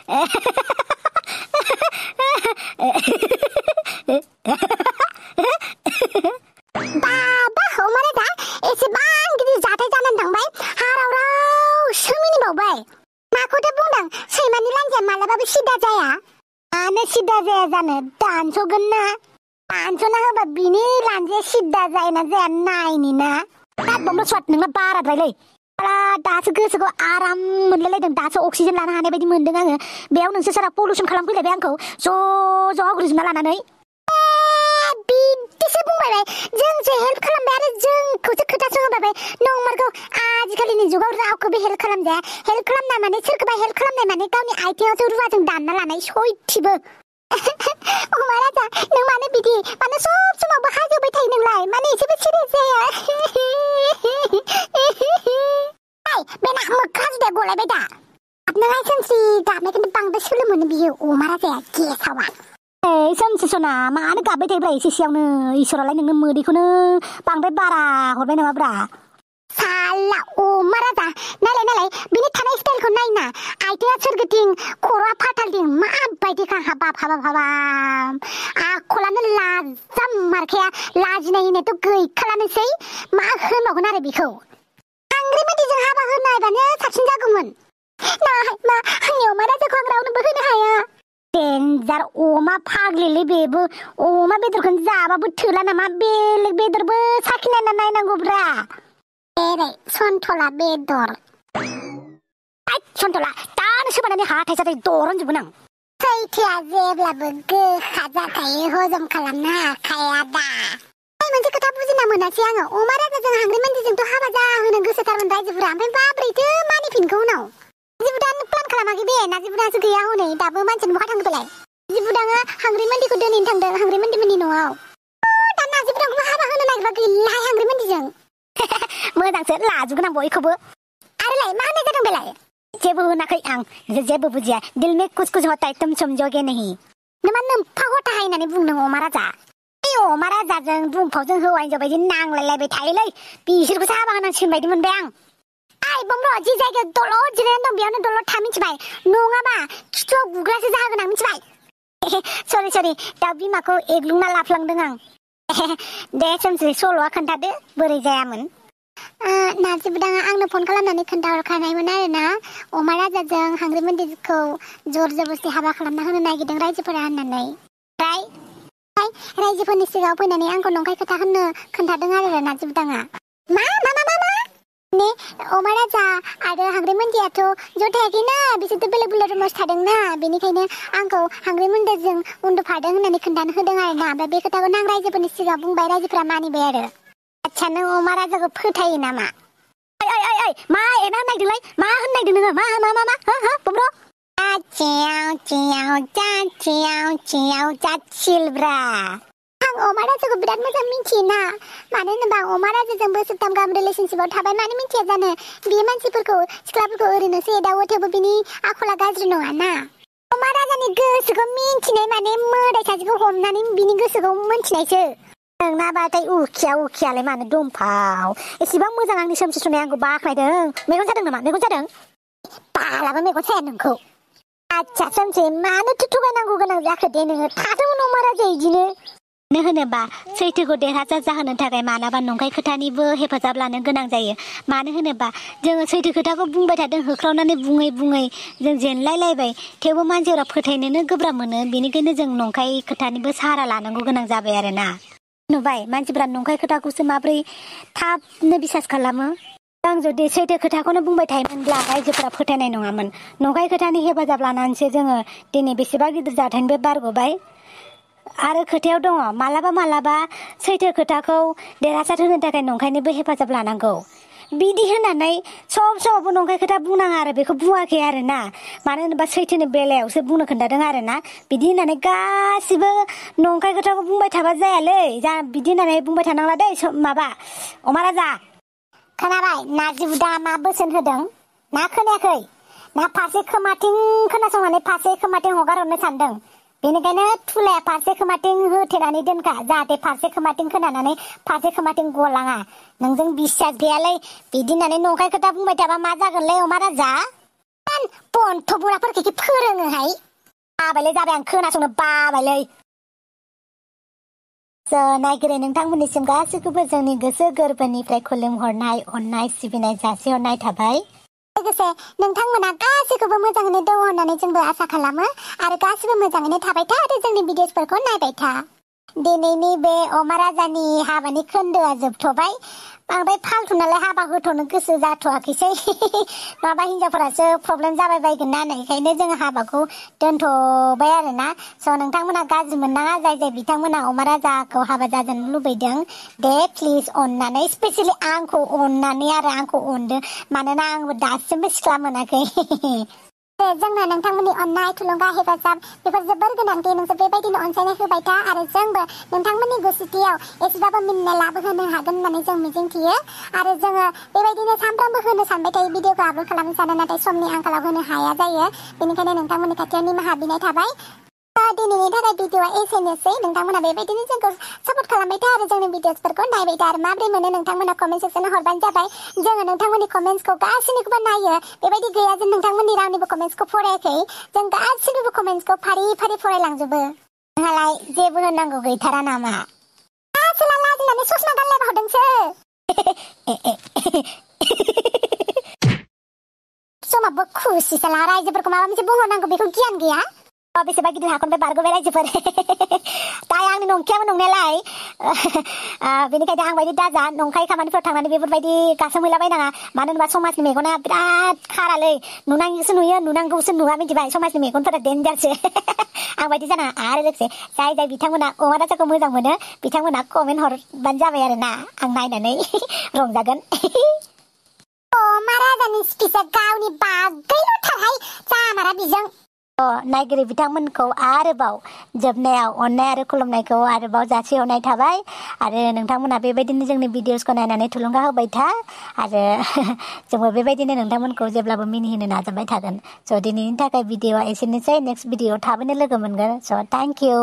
बाबा अमारा दा एसेबां गिदिर जाथाय जानानै थांबाय हाराव सोमिनिबावबाय माखौथो बुंदों सैमानि लान्जाया मालाबाबो सिदा जाया मानो सिदा जाया जानो दानस'गोन ना दानस'ना होबा बिनि लान्जाया सिदा जायोना जाया नायनि ना दाबो स्वाद नोंना बाराद्रायलै दासो गोसोखौ आराम मोनलायलायदों दासो अक्सिजेन लानो हानाय बायदि मोनदों आङो बेयाव नोंसोर सारा पलुसन खालामफैलायबाय आंखौ ज' होग्रोजोबना लानानै बिदिसो बुंबाय जोंसो हेल्प खालामबाय आरो जोंखौसो खोथा सोंबाय नंमारगौ आजिखालिनि जुगाव रावखौबो हेल्प खालामजाया हेल्प खालामना माने सोरखौबा हेल्प खालामनाय माने गावनि आथिङावसो रुवाजों दानना लानाय सयथिबो अमाराजा नों मानो बिदि मानो सब समावबो हाजोबाय थायो नोंलाय माने एसेबो सिरियास जाया बेना मोखां जुदा गलायबाय दा नोंहाय सोमसि गाबनायखौनो बांद्राय सोलो मोनो बियो अमाराजाया गेसावा सोमसि सना मानो गाबबाय थायोब्रा एसेयावनो इसोरालाय नोंनो मोदैखौनो बांद्राय बारा हरबाय नामाब्रा साला अमाराजा नायलाय बिनि थानाय स्टाइलखौ नायना आथिङा सोरगिदिं खर'आ फाथालदिं माबायदिखा हाबाब आखलानो लाजाम मारखाया लाजिनाय होननायथ' गैखालानोसै मा होनबावगोन आरो बेखौ हांग्रिमोनदिजों हाबा होनायबानो साबसिन जागौमोन मा आंनि अमाराजाखौ आं रावनोबो होनो हाया डेन्जार अमा फाग्लिलै बेबो अमा बेदरखौनो जाबाबो थोला नामा बेलेग बेदरबो साखिनायना नायनांगौब्रा एरै सन्थला बेदर सन्थला दानो सोबानानै हाथाय जाथाय दरनजोबगोन आं सैथोआ जेब्लाबो गोखा जाखायो हजम खालामनो हाखाया दा मोनसे खोथा बुजिना मोनासै आङो अमाराजाजों हांग्रिमोनदिजोंथ' हाबा जाहोनो गोसोथारमोन रायजोफोरा ओमफ्राय माब्रैथो मानिफिनखो उनाव जिबुदानो प्लान खालामाखै बे नाजिबुदासो गैया हनै दाबो मानसियानो बहा थांदोलाय जिबुदाङा हांग्रिमोनदिखौ दोनैनो थांदों हांग्रिमोनदिमोननि न'आव दा नाजिबुदाखौबो हाबा होनो नागिरबा गैलाहाय हांग्रिमोनदिजों मोजांसो लाजोबगोन आं बयखौबो आरोलाय मा होननाय जादों बेलाय जेबो होनाखै आं जेबो बुजिया दिल में कुछ होता है तुम समझोगे नहीं नोमा नोम्फा गथा होननानै बुंदों अमाराजा अमाराजाजों दुमफावजों हौवा हिनजाव बायदि नांलायलायबाय थायोलै बिसोरखौसो हाबा होनांसिगोन बायदि मोनबाय आं आइ बमर जि जायगायाव दलद जिरायनानै दं बेयावनो दलद था मिथिबाय नङाबा खिथुआव गुग्रासो जागोन आं मिथिबाय सरि दाउ बिमाखौ एग्लुंना लाफ्लांदों आं दे सोमसि सल'आ खोन्थादो बोरै जायामोन नाजिबुदाङा आंनो फन खालामनानै खोन्थाहरखानायमोन आरोना अमाराजाजों हांग्रिमोनदिखौ जर जबरदस्ति हाबा खालामना होनो नागिरदों रायजोफोरा होननानै ओमफ्राय रायजोफोरनि सिगाङाव फैनानै आंखौ नंखाय खोथा होननो खोन्थादों आरो नाजिबुदाङा मा ने अमाराजा आरो हांग्रिमोनदियाथ' ज' थायाखैना बिसोरथ' बेलेग रुमावसो थादोंना बेनिखायनो आंखौ हांग्रिमोनदिजों उन्दुफादों होननानै खोन्थानो होदों आरोना ओमफ्राय बे खोथाखौनो आं रायजोफोरनि सिगाङाव बुंबाय रायजोफोरा मानिबाय आरो आच्छा नों अमाराजाखौ फोथायो नामा मा एना नायदोंलाय मा होननायदों नोङो मा बमर जाथिलब्रा आं अमाराजाखौ बिराद मोजां मिथियोना मानो होनोबा अमाराजाजों बोसोरथाम गाहाम रिलेशनशिपआव थाबाय मानो मिथिया जानो बे मानसिफोरखौ सिख्लाफोरखौ ओरैनोसो एदावो थेवबो बिनि आखला गाज्रि नङाना अमाराजानि गोसोखौ मिथिनाय माने मोदाय सासेखौ हमनानै बिनि गोसोखौ मिथिनायसो नोंनाबाथाय उखियालाय मानो दंफाव एसेबां मोजां आंनि सोमसि सुनाय आंखौ बाख्नायदों मेगन जादों नामा मेगन जादों बालाबो मेगन जाया नोंखौ आच्छा सोमसि मानोथो थगायनांगौ गोनां जाखो दे नोङो थादोंमोन अमाराजा इदिनो मानो होनोबा सैथोखौ देरहासार जाहोनो थाखाय मालाबा नंखाय खोथानिबो हेफाजाब लानो गोनां जायो मानो होनोबा जोङो सैथो खोथाखौ बुंबाय थादों होख्रावनानै बुङै जों जेनलायलायबाय थेवबो मानसिफोरा फोथायनोनो गोब्राब मोनो बेनिखायनो जों नंखाय खोथानिबो साहारा लानांगौ गोनां जाबाय आरोना नुबाय मानसिफोरा नंखाय खोथाखौसो माब्रै थाबनो बिसास खालामो आं जुदि सैथो खोथाखौनो बुंबाय थायोमोनब्ला रायजोफोरा फोथायनाय नङामोन नंखाय खोथानि हेफाजाब लानानैसो जोङो दिनै बेसेबा गिदिर जाथायनिबो बारग'बाय आरो खोथायाव दङ मालाबा सैथो खोथाखौ देरहासार होनो थाखाय नंखायनिबो हेफाजाब लानांगौ बिदि होननानै सब समावबो नंखाय खोथा बुंनाङा आरो बेखौ बुङाखै आरोना मानो होनोबा सैथोनि बेलायावसो बुंनो खोन्थादों आरोना बिदि होननानै गासिबो नंखाय खोथाखौ बुंबाय थाबा जायालै बिदि होननानै बुंबाय थानांला दै माबा अमाराजा खोनाबाय नाजिबुदा मा बोसोन होदों ना खोनायाखै ना फारसे खोमाथिं खोनासंनानै फारसे खोमाथिं हगार हरनो सानदों बेनिखायनो थुलाया फारसे खोमाथिं होथेनानै दोनखा जाहाथे फारसे खोमाथिं खोनानानै फारसे खोमाथिं गलाङा नोंजों बिश्वास गैयालै बिदि होननानै नंखाय खोथा बुंबाय थाबा मा जागोनलै अमाराजा खन्थ बुराफोरखौ फोरोङोहाय बाबायलै जाबाय आं खोनासंनो बाबायलै नायगिरि नोंथांमोननिसिम गासैखौबो जोंनि गोसो गोरबोनिफ्राय खुलुमहरनाय अननाय सिबिनाय जासिहरनाय थाबाय लोगोसे नोंथांमोना गासैखौबो मोजाङैनो दङ होननानै जोंबो आसा खालामो आरो गासैबो मोजाङैनो थाबाय था आरो जोंनि भिडिअसफोरखौ नायबाय था दिनैनि बे अमा राजानि हाबानि खोन्दोआ जोबथ'बाय बांद्राय फालतु नालाय हाबा होथ'नो गोसो जाथ'वाखैसै माबा हिनजावफोरासो प्रब्लेम जाबाय बायगोन ना ओंखायनो जों हाबाखौ दोनथ'बाय आरोना स' नोंथांमोना गाज्रि मोननाङा जाय जाय बिथांमोना अमा राजाखौ हाबा जाजानो लुबैदों दे प्लिज अननानै स्पेसियेलि आंखौ अननानै आरो आंखौ अनदो मानोना आंबो दासिमबो सिख्ला मोनाखै जोंनो नोंथांमोननि अननाय थुलुंगा हेफाजाब बेफोर जोबोर गोनांथि नोंसोर बेबायदिनो अनसायनाय होबाय था आरो जोंबो नोंथांमोननि गोसोथियाव एसेबाबो मिनिनाय लाबोहोनो हागोन होननानै जों मिजिंथियो आरो जोङो बेबायदिनो सानफ्रामबो होनो सानबाय थायो भिडिअखौ आपल'ड खालामनो सानो नाथाय समनि आंखालाव होनो हाया जायो बेनिखायनो नोंथांमोननि खाथियाव निमाहा बिनाय थाबाय दिनैनि थाखाय भिडिअआ एसेनोसै नोंथांमोना बेबायदिनो जोंखौ सापर्ट खालामबाय था आरो जोंनि भिडिअसफोरखौ नायबाय था आरो माबोरै मोनो नोंथांमोना कमेन्ट सेक्सनाव हरबानो जाबाय जोङो नोंथांमोननि कमेन्ट्सखौ गासैनिखौबो नायो बेबायदि गैया जे नोंथांमोननि रावनिबो कमेन्ट्सखौ फरायाखै जों गासैनिबो कमेन्ट्सखौ फारि फारि फरायलांजोबो नोंहालाय जेबो होननांगौ गैथारा नामा सोला लाजिनानै ससमा गानलायबावदोंसो समाबो खुसि साला रायजोफोरखौ माबा मोनसे बुंहरनांगौ बेखौ गियान गैया बेसेबा गिदिर हाखरनिफ्राय बारग'बाय रायजोफोर दाय आंनि नंखायामोन नंनायालाय बेनिखायनो आं बायदि दाजा नंखाय खामानिफोराव थांनानै बेफोरबायदि गासोमहैलाबायनाङा मानो होनबा समाजनि मेगना बिराद खारालै नुनाङिखौसो नुयो नुनांगौसो नुवा मिथिबाय समाजनि मेगनफोरा डेन्जारसो आं बायदि जानाङा आरो लोगोसे जाय जाय बिथांमोना अमा राजाखौ मोजां मोनो बिथांमोना कमेन्ट हरबानो जाबाय आरोना आं नायनानै रंजागोन अमा राजानि स्पिचआ गावनि बागैल'थारहाय जामारा बिजों नायगिरि बिथांमोनखौ आरोबाव जोबनायाव अननाय आरो खुलुमनायखौ आरोबाव जासिहरनाय थाबाय आरो नोंथांमोना बेबायदिनो जोंनि भिडिअसखौ नायनानै थुलुंगा होबाय था आरो जोंबो बेबायदिनो नोंथांमोनखौ जेब्लाबो मिनिहोनो नाजाबाय थागोन स' दिनैनि थाखाय भिडिअआ एसेनोसै नेक्स्ट भिडिअ थाबैनो लोगो मोनगोन स' थेंक इउ